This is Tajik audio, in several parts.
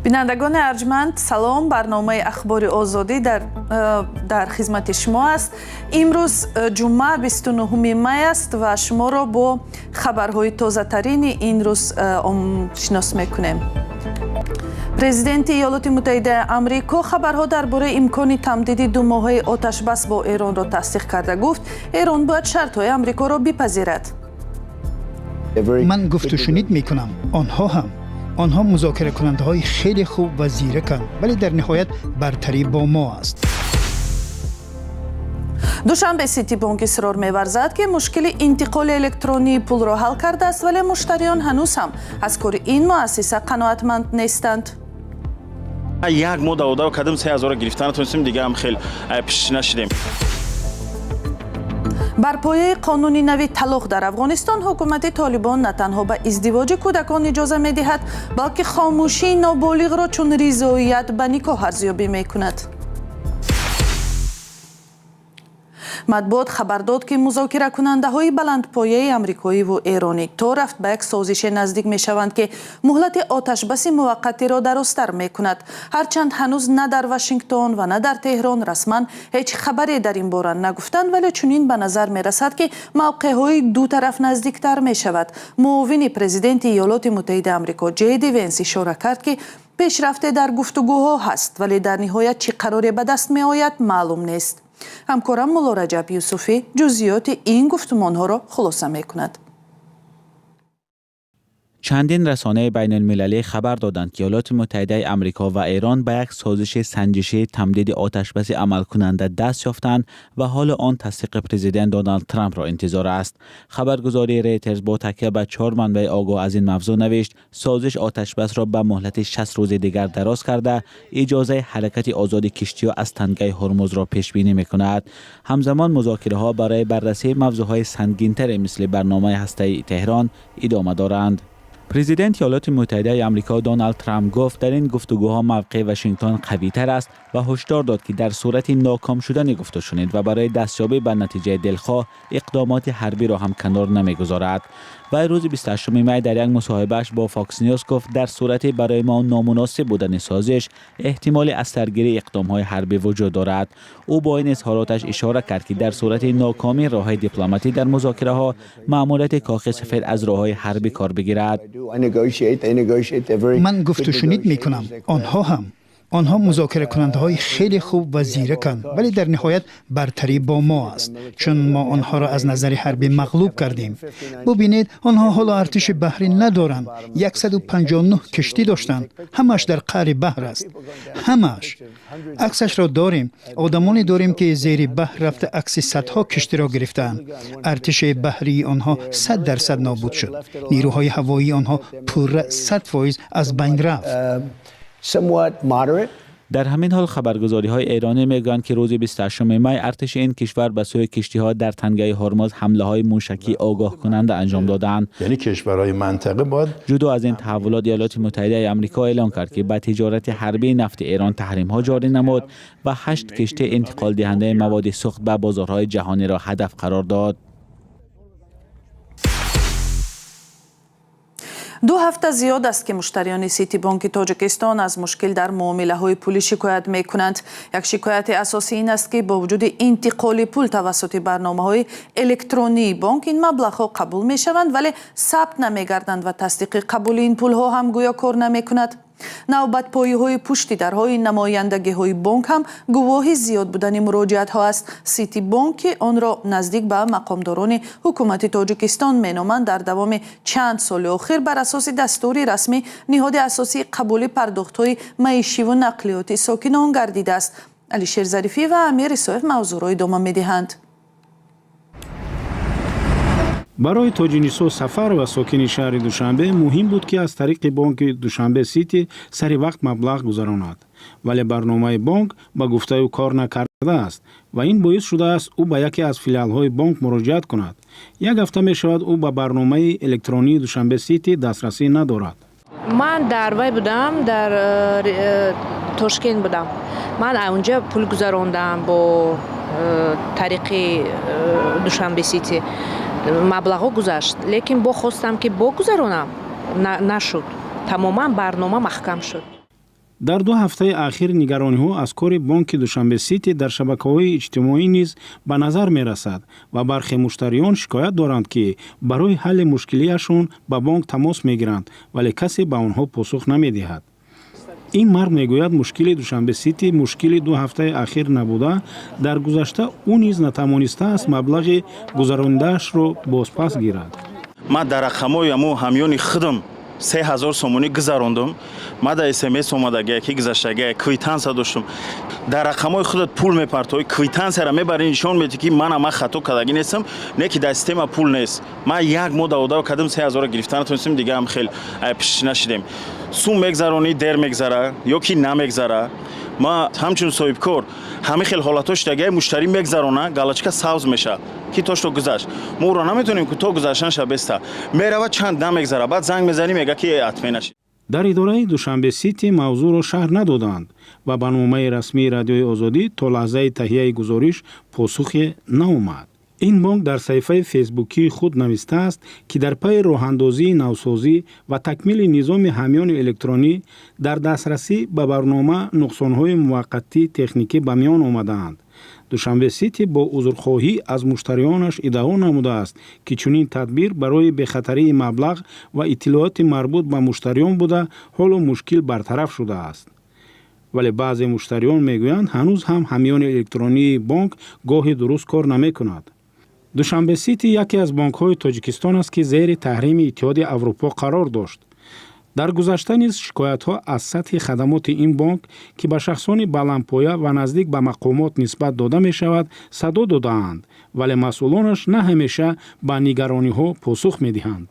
Бинандагони арҷманд, салом. Барномаи Ахбори Озодӣ дар хизмати шумо аст. Имрӯз ҷумъа, 29 май аст ва шуморо бо хабарҳои тозатарини ин рӯз шинос мекунем. Президенти Иёлоти Муттаҳидаи Амрико хабарҳо дар бораи имкони тамдиди думоҳаи оташбас бо Эронро тасдиқ карда, гуфт, Эрон бояд шартҳои Амрикоро бипазирад. Ман гуфтушунид мекунам, онҳо ҳам. Онҳо музокиракунандаҳои хеле хуб ва зираканд, вале дар ниҳоят бартарӣ бо мо аст. Душанбе Сити Бонк исрор меварзад, ки мушкили интиқоли электронии пулро ҳал кардааст, вале муштариён ҳанӯз ҳам аз кори ин муассиса қаноатманд нестанд. Як моҳ даводав кардем, 3000-ро гирифта натонистем, дига ҳам хел пиш нашидем. Бар пояи қонуни нави талоқ дар Афғонистон, ҳукумати Толибон на танҳо ба издивоҷи кӯдакон иҷоза медиҳад, балки хомӯшии ноболиғро чун ризоият ба никоҳ арзёбӣ мекунад. Матбуот хабар дод, ки музокиракунандаҳои баландпояи амрикоиву эронӣ то рафт ба як созише наздик мешаванд, ки муҳлати оташбаси муваққатиро дарозтар мекунад. Ҳарчанд ҳанӯз на дар Вашингтон ва на дар Теҳрон расман ҳеҷ хабаре дар ин бора нагуфтанд, вале чунин ба назар мерасад, ки мавқеъҳои ду тараф наздиктар мешавад. Муовини президенти Иёлоти Муттаҳидаи Амрико Ҷейди Венс ишора кард, ки пешрафте дар гуфтугӯҳо ҳаст, вале дар ниҳоят чӣ қароре ба даст меояд, маълум нест. Ҳамкорам Мулло Раҷаб Юсуфӣ ҷузъиёти ин гуфтумонҳоро хулоса мекунад. Чандин расонаи байналмилалӣ хабар доданд, ки Иёлоти Муттаҳидаи Амрико ва Эрон ба як созиши санҷишии тамдиди оташбаси амалкунанда даст ёфтанд ва ҳоло он тасдиқи президент Доналд Трампро интизор аст. Хабаргузории Рейтерс бо такя ба чор манбаи огоҳ аз ин мавзӯъ навишт, созиш оташбасро ба муҳлати 60 рӯзи дигар дароз карда, иҷозаи ҳаракати озоди киштиҳо аз тангаи Ҳурмузро пешбинӣ мекунад. Ҳамзамон музокираҳо барои баррасии мавзӯъҳои сангинтаре, мисли барномаи ҳастаии Теҳрон, идома доранд. Президенти Иёлоти Муттаҳидаи Амрико Доналд Трамп гуфт, дар ин гуфтугӯҳо мавқеи Вашингтон қавитар аст ва ҳушдор дод, ки дар сурати ноком шудани гуфтушунид ва барои дастёбӣ ба натиҷаи дилхоҳ иқдомоти ҳарбиро ҳам канор намегузорад. Вай рӯзи 28 май дар як мусоҳибааш бо Фокс Ньюс гуфт, дар сурати барои мо номуносиб будани созиш, эҳтимоли аз саргирии иқдомҳои ҳарбӣ вуҷуд дорад. Ӯ бо ин изҳороташ ишора кард, ки дар сурати нокомии роҳҳои дипломатӣ дар музокираҳо, маъмурияти Кохи Сафед аз роҳҳои ҳарбӣ кор бигирад. Ман гуфтушунид мекунам, онҳо ҳам. Онҳо музокиракунандаҳои хеле хуб ва зираканд, вале дар ниҳоят бартарӣ бо мо аст, чун мо онҳоро аз назари ҳарбӣ мағлуб кардем. Бубинед, онҳо ҳоло артиши баҳрӣ надоранд. 159 киштӣ доштанд, ҳамааш дар қаъри баҳр аст, ҳамааш. Аксашро дорем, одамоне дорем, ки зери баҳр рафта, акси садҳо киштиро гирифтаанд. Артиши баҳрии онҳо 100% нобуд шуд. Нерӯҳои ҳавоии онҳо пурра 100% аз байн рафт. Дар ҳамин ҳол хабаргузориҳои эронӣ мегӯянд, ки рӯзи 28 май артиши ин кишвар ба сӯи киштиҳо дар тангаи Ҳурмуз ҳамлаҳои мушакии огоҳкунанда анҷом доданд. Яъне кишварҳои минтақа бояд Ҷудо аз ин таҳаввулот, Иёлоти Муттаҳидаи Амрико эълон кард, ки ба тиҷорати ҳарбии нафти Эрон таҳримҳо ҷорӣ намуд ва ҳашт киштии интиқолдиҳандаи маводи сӯхт ба бозорҳои ҷаҳониро ҳадаф қарор дод. 2 ҳафта зиёд аст, ки муштариёни Ситибонки Тоҷикистон аз мушкил дар муомилаҳои пулӣ шикоят мекунанд. Як шикояти асосӣ ин аст, ки бо вуҷуди интиқоли пул тавассути барномаҳои электронии бонк, ин маблағҳо қабул мешаванд, вале сабт намегарданд ва тасдиқи қабули ин пулҳо ҳам гӯё кор намекунад. Навбатпоиҳои пушти дарҳои намояндагиҳои бонк ҳам гувоҳи зиёд будани муроҷиатҳо аст. Сити Бонк, ки онро наздик ба мақомдорони ҳукумати Тоҷикистон меноманд, дар давоми чанд соли охир бар асоси дастури расмӣ ниҳоди асосии қабули пардохтҳои маишиву нақлиёти сокинон гардидааст. Алишер Зарифӣ ва Амир Исоев мавзӯъро идома медиҳанд. Барои Тоҷинисо Сафарова, сокини шаҳри Душанбе, муҳим буд, ки аз тариқи бонки Душанбе Сити сари вақт маблағ гузаронад, вале барномаи бонк ба гуфтаи ӯ кор накардааст ва ин боис шудааст, ӯ ба яке аз филиалҳои бонк муроҷиат кунад. Як ҳафта мешавад, ӯ ба барномаи электронии Душанбе Сити дастрасӣ надорад. Ман дар вай будам, дар Тошкент будам. Ман унҷа пул гузарондам бо тариқи Душанбе Сити, маблағҳо гузашт, лекин бо хостам, ки бо гузаронам, нашуд, тамоман барнома маҳкам шуд. Дар 2 ҳафтаи ахир нигарониҳо аз кори бонки Душанбе Сити дар шабакаҳои иҷтимоӣ низ ба назар мерасад ва бархе муштариён шикоят доранд, ки барои ҳалли мушкилиашон ба бонк тамос мегиранд, вале касе ба онҳо посух намедиҳад. Ин мард мегӯяд, мушкили Душанбе Сити мушкили 2 ҳафтаи ахир набуда, дар гузашта ӯ низ натавонистааст маблағи гузаронидаашро бозпас гирад. Ман дар рақамҳои амо ҳамёни худам 3000 сомонӣ гузарондум. Ма дар СМС омадагия, ки гузаштагия, квитансия доштум. Дар рақамҳои худат пул мепартоӣ, квитансияро мебарӣ, нишон медиҳӣ, ки мана ман хато кардагӣ нестам, не ки дар система пул нест. Ман як моҳ даводаво кардам, 3000-ро гирифта натонистем, дига ҳам хел пиш нашидем. Сум мегзаронӣ, дер мегзара ё ки намегзара. Ма ҳамчун соҳибкор ҳамин хел ҳолатҳо шудагия, муштарӣ мегзарона, галочка сабз мешавад, ки то что гузашт. Мо ӯро наметонем, ки то гузаштанша беста мерава, чанд намегзара, баъд занг мезанӣ, мега, ки отмена шид. Дар идораи Душанбе Сити мавзӯъро шарҳ надоданд ва ба номаи расмии Радиои Озодӣ то лаҳзаи таҳияи гузориш посухе наомад. Ин бонк дар саҳифаи фейсбукии худ навистааст, ки дар пайи роҳандозии навсозӣ ва такмили низоми ҳамёни электронӣ дар дастрасӣ ба барнома нуқсонҳои муваққатии техникӣ ба миён омадаанд. Душанбе Сити бо узрхоҳӣ аз муштариёнаш иддао намудааст, ки чунин тадбир барои бехатарии маблағ ва иттилооти марбут ба муштариён буда, ҳоло мушкил бартараф шудааст. Вале баъзе муштариён мегӯянд, ҳанӯз ҳам ҳамёни электронии бонк гоҳе дуруст кор намекунад. Душанбе Сити яке аз бонкҳои Тоҷикистон аст, ки зери таҳрими Иттиҳоди Аврупо қарор дошт. Дар гузашта низ шикоятҳо аз сатҳи хадамоти ин бонк, ки ба шахсони баландпоя ва наздик ба мақомот нисбат дода мешавад, садо додаанд, вале масъулонаш на ҳамеша ба нигарониҳо посух медиҳанд.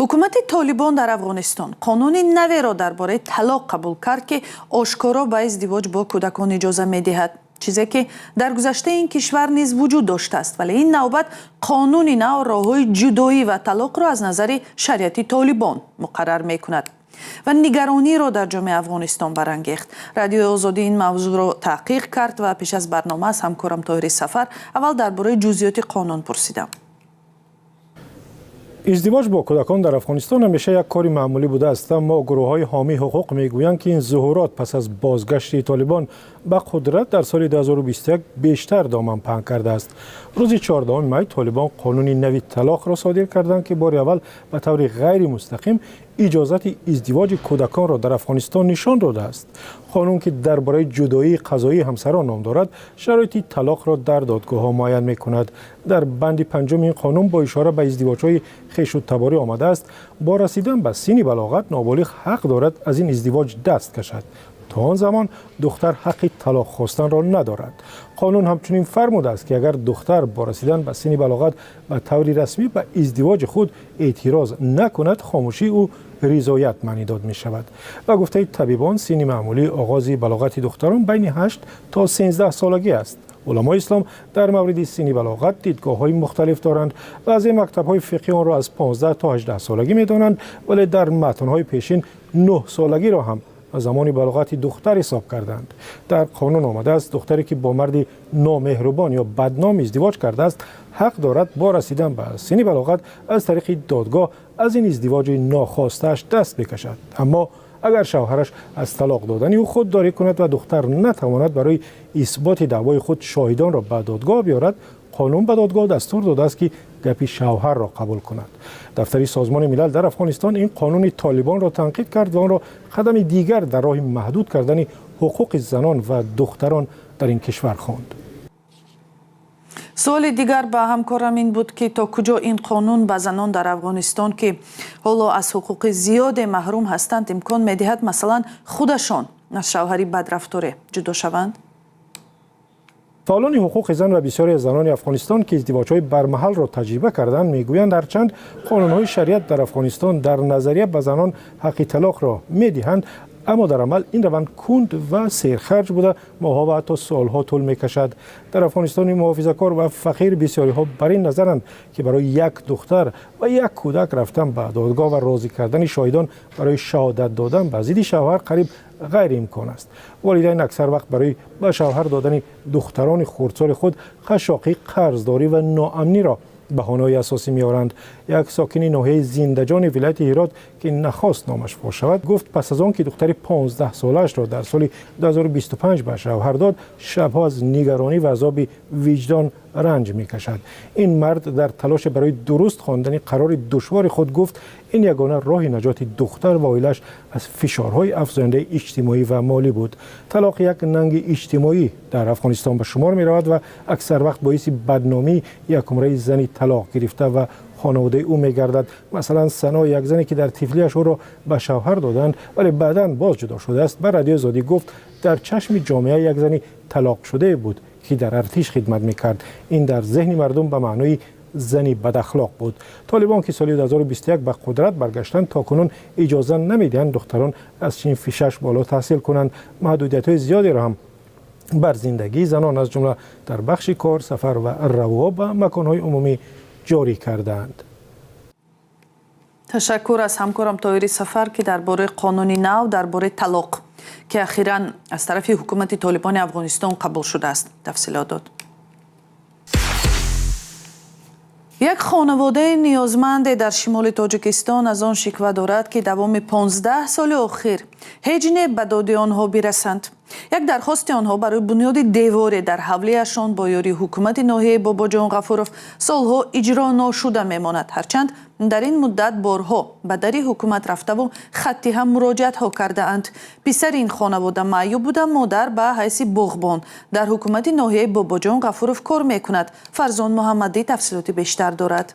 Ҳукумати Толибон дар Афғонистон қонуни наверо дар бораи талоқ қабул кард, ки ошкоро ба издивоҷ бо кӯдакон иҷоза медиҳад, чизе ки дар гузаштаи ин кишвар низ вуҷуд доштааст. Вале ин навбат қонуни нав роҳҳои ҷудоӣ ва талоқро аз назари шариати Толибон муқаррар мекунад ва нигарониро дар ҷомеаи Афғонистон барангехт. Радиои Озодӣ ин мавзӯъро таҳқиқ кард ва пеш аз барнома аз ҳамкорам Тоҳири Сафар аввал дар бораи ҷузъиёти қонун пурсидам. Издивоҷ бо кӯдакон дар Афғонистон ҳамеша як кори маъмулӣ будааст, аммо гурӯҳҳои ҳомии ҳуқуқ мегӯянд, ки ин зуҳурот пас аз бозгашти Толибон ба қудрат дар соли 2021 бештар доман паҳн кардааст. Рӯзи 14 май Толибон қонуни нави талоқро содир карданд, ки бори аввал ба таври ғайримустақим иҷозати издивоҷи кӯдаконро дар Афғонистон нишон додааст. Қонун, ки дар бораи ҷудоии қазоии ҳамсарон ном дорад, шароити талоқро дар додгоҳҳо муайян мекунад. Дар банди панҷуми ин қонун бо ишора ба издивоҷҳои хешу таборӣ омадааст: бо расидан ба синни балоғат ноболиғ ҳақ дорад аз ин издивоҷ даст кашад. То он замон духтар ҳаққи талоқ хостанро надорад. Қонун ҳамчунин фармудааст, ки агар духтар бо расидан ба синни балоғат ба таври расмӣ ба издивоҷи худ эътироз накунад, хомӯшии ӯ ризоят маънӣ дод мешавад. Ба гуфтаи табибон, синни маъмулии оғози балоғати духтарон байни 8 то 13 солагӣ аст. Уламои ислом дар мавриди синни балоғат дидгоҳҳои мухталиф доранд. Баъзе мактабҳои фиқҳӣ онро аз 15 то 18 солагӣ медонанд, вале дар матнҳои пешин 9 солагиро ҳам замони балоғати духтар ҳисоб карданд. Дар қонун омадааст, духтаре ки бо марди номеҳрубон ё бадном издивоҷ кардааст, ҳақ дорад бо расидан ба синни балоғат аз тариқи додгоҳ аз ин издивоҷи нохостааш даст бикашад. Аммо агар шавҳараш аз талоқ додани ӯ худдорӣ кунад ва духтар натавонад барои исботи даъвои худ шоҳидонро ба додгоҳ биёрад, қонун ба додгоҳ дастур додааст, ки гапи шавҳарро қабул кунад. Дафтари Созмони Милал дар Афғонистон ин қонуни Толибонро танқид кард ва онро қадами дигар дар роҳи маҳдуд кардани ҳуқуқи занон ва духтарон дар ин кишвар хонд. Суоли дигар ба ҳамкорам ин буд, ки то куҷо ин қонун ба занон дар Афғонистон, ки ҳоло аз ҳуқуқи зиёде маҳрум ҳастанд, имкон медиҳад, масалан, худашон аз шавҳари бадрафторе ҷудо шаванд. Фаъолони ҳуқуқи зан ва бисёре аз занони Афғонистон, ки издивоҷҳои бармаҳалро таҷриба карданд, мегӯянд, ҳарчанд қонунҳои шариат дар Афғонистон дар назария ба занон ҳаққи талоқро медиҳанд, аммо дар амал ин раванд кунд ва серхарҷ буда, моҳҳо ва ҳатто солҳо тӯл мекашад. Дар Афғонистони муҳофизакор ва фақир бисёриҳо бар ин назаранд, ки барои як духтар ва як кӯдак рафтан ба додгоҳ ва розӣ кардани шоҳидон барои шаҳодат додан ба зидди шавҳар қариб ғайриимкон аст. Волидайн аксар вақт барои ба шавҳар додани духтарони хурдсоли худ қашшоқӣ, қарздорӣ ва ноамниро Баҳонаҳои асосӣ меоранд. Як сокини ноҳияи Зиндаҷони вилояти Ҳирот, ки нахост номаш фош шавад, гуфт, пас аз он ки духтари 15-солаашро дар соли 2025 ба шавҳар дод, шабҳо аз нигаронӣ ва азоби виҷдон ранҷ мекашад. Ин мард дар талоше барои дуруст хондани қарори душвори худ гуфт, ин ягона роҳи наҷоти духтар ва оилааш аз фишорҳои афзояндаи иҷтимоӣ ва молӣ буд. Талоқ як нанги иҷтимоӣ дар Афғонистон ба шумор меравад ва аксар вақт боиси бадномии якумраи зани талоқ гирифта ва хонаводаи ӯ мегардад. Масалан, Сано, як зане ки дар тифлиаш ӯро ба шавҳар доданд, вале баъдан боз ҷудо шудааст, ба Радиои Озодӣ гуфт, дар чашми ҷомеа як зани талоқшудае буд, ки дар артиш хидмат мекард. Ин дар зеҳни мардум ба маънои зани бадахлоқ буд. Толибон, ки соли 2021 ба қудрат баргаштанд, то кунун иҷоза намедиҳанд духтарон аз синфи шаш боло таҳсил кунанд. Маҳдудиятҳои зиёдеро ҳам бар зиндагии занон, аз ҷумла дар бахши кор, сафар ва равҳо ба маконҳои умумӣ, ҷорӣ кардаанд. Ташаккур аз ҳамкорам Тоҳири Сафар, ки дар бораи қонуни нав дар бораи талоқ, ки ахиран аз тарафи ҳукумати Толибони Афғонистон қабул шудааст, тафсилот дод. Як хонаводаи ниёзманде дар шимоли Тоҷикистон аз он шиква дорад, ки давоми 15 соли охир ҳеҷ не ба доди онҳо бирасанд. Як дархости онҳо барои бунёди деворе дар ҳавлиашон бо ёрии ҳукумати ноҳияи Бобоҷон Ғафуров солҳо иҷро ношуда мемонад, ҳарчанд дар ин муддат борҳо ба дари ҳукумат рафтаву хаттӣ ҳам муроҷиатҳо кардаанд. Писари ин хонавода маъюб буда, модар ба ҳайси боғбон дар ҳукумати ноҳияи Бобоҷон Ғафуров кор мекунад. Фарзон Муҳаммадӣ тафсилоти бештар дорад.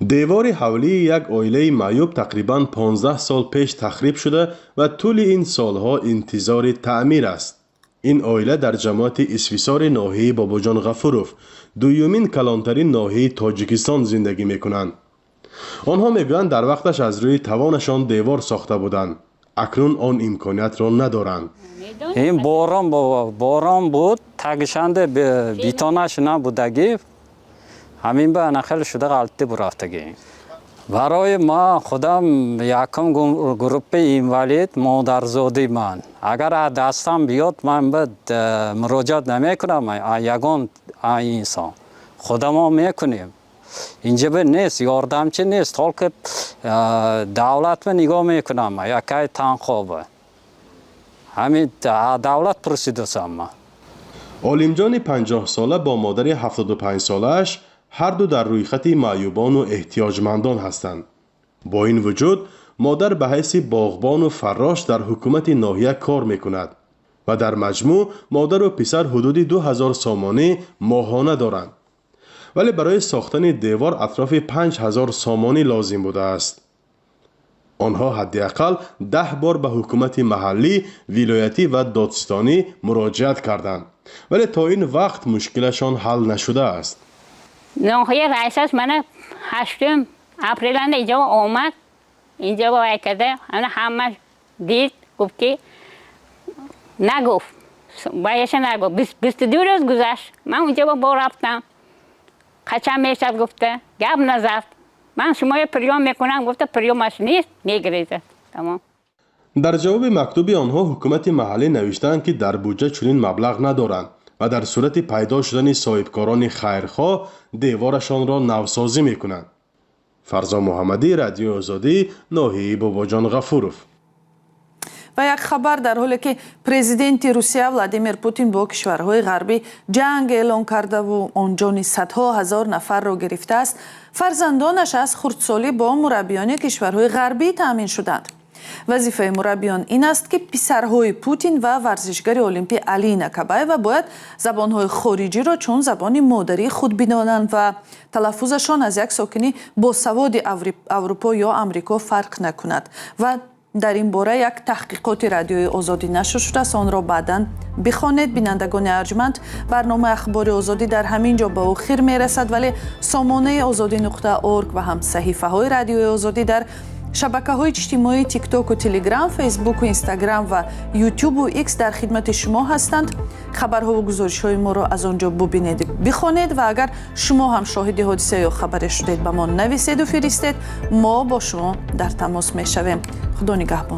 Девори ҳавлии як оилаи маъюб тақрибан 15 сол пеш тахриб шуда ва тӯли ин солҳо интизори таъмир аст. Ин оила дар ҷамоати Исфисори ноҳияи Бобоҷон Ғафуров, дуюмин калонтарин ноҳияи Тоҷикистон, зиндагӣ мекунанд. Онҳо мегӯянд, дар вақташ аз рӯи тавонашон девор сохта буданд, акнун он имкониятро надоранд. Ин борон буд, тагишанде бетонаш набудагӣ, ҳамин ба ана хеле шуда ғалати бурафтагӣ. Барои ма худам якум группаи инвалид, модарзодӣ ман, агар аз дастам биёд, ман ба муроҷиат намекунам ягон инсон, худамо мекунем. Инҷа ба нест, ёрдамчи нест, только давлатба нигоҳ мекунам, якай танхоба, ҳамин давлат пурсидасам ман. Олимҷони 50-сола бо модари 75-солааш ҳарду дар рӯйхати маъюбону эҳтиёҷмандон ҳастанд. Бо ин вуҷуд модар ба ҳайси боғбону фаррош дар ҳукумати ноҳия кор мекунад ва дар маҷмӯъ модару писар ҳудуди 2000 сомонӣ моҳона доранд, вале барои сохтани девор атрофи 5000 сомонӣ лозим будааст. Онҳо ҳадди ақал 10 бор ба ҳукумати маҳаллӣ, вилоятӣ ва додстонӣ муроҷиат карданд, вале то ин вақт мушкилашон ҳал нашудааст. Ноҳия раисаш мана 8 апреланда инҷо омад, инҷо вай карда, ана ҳамаш дид, гуфт ки нагуфт, ваяша нагуфт. 22 рӯз гузашт, ман унҷо бо рафтам, қачан мешад гуфта, гап назад. Ман шумоя приём мекунам гуфта, приёмаш нест, мегирезад, тамом. Дар ҷавоби мактуби онҳо ҳукумати маҳаллӣ навиштаанд, ки дар буҷа чунин маблағ надоранд ва дар сурати пайдо шудани соҳибкорони хайрхоҳ деворашонро навсозӣ мекунанд. Фарзон Муҳаммадӣ, Радиои Озодӣ, ноҳияи Бобоҷон Ғафуров. Ва як хабар: дар ҳоле ки президенти Русия Владимир Путин бо кишварҳои ғарбӣ ҷанг эълон кардаву он ҷони садҳо ҳазор нафарро гирифтааст, фарзандонаш аз хурдсолӣ бо мураббиёни кишварҳои ғарбӣ таъмин шуданд. Вазифаи мураббиён ин аст, ки писарҳои Путин ва варзишгари олимпӣ Алина Кабаева бояд забонҳои хориҷиро чун забони модарии худ бидонанд ва талаффузашон аз як сокини босаводи Аврупо ё Амрико фарқ накунад. Ва дар ин бора як таҳқиқоти Радиои Озодӣ нашр шудааст, онро баъдан бихонед. Бинандагони арҷманд, барномаи Ахбори Озодӣ дар ҳамин ҷо ба охир мерасад, вале сомонаи озодӣ.org ва ҳам саҳифаҳои Радиои Озодӣ дар шабакаҳои иҷтимоии Тиктоку Телеграм, Фейсбуку Инстаграм ва Ютубу Икс дар хидмати шумо ҳастанд. Хабарҳову гузоришҳои моро аз он ҷо бубинед, бихонед ва агар шумо ҳам шоҳиди ҳодиса ё хабаре шудед, ба мо нависеду фиристед, мо бо шумо дар тамос мешавем. Худо нигаҳбон.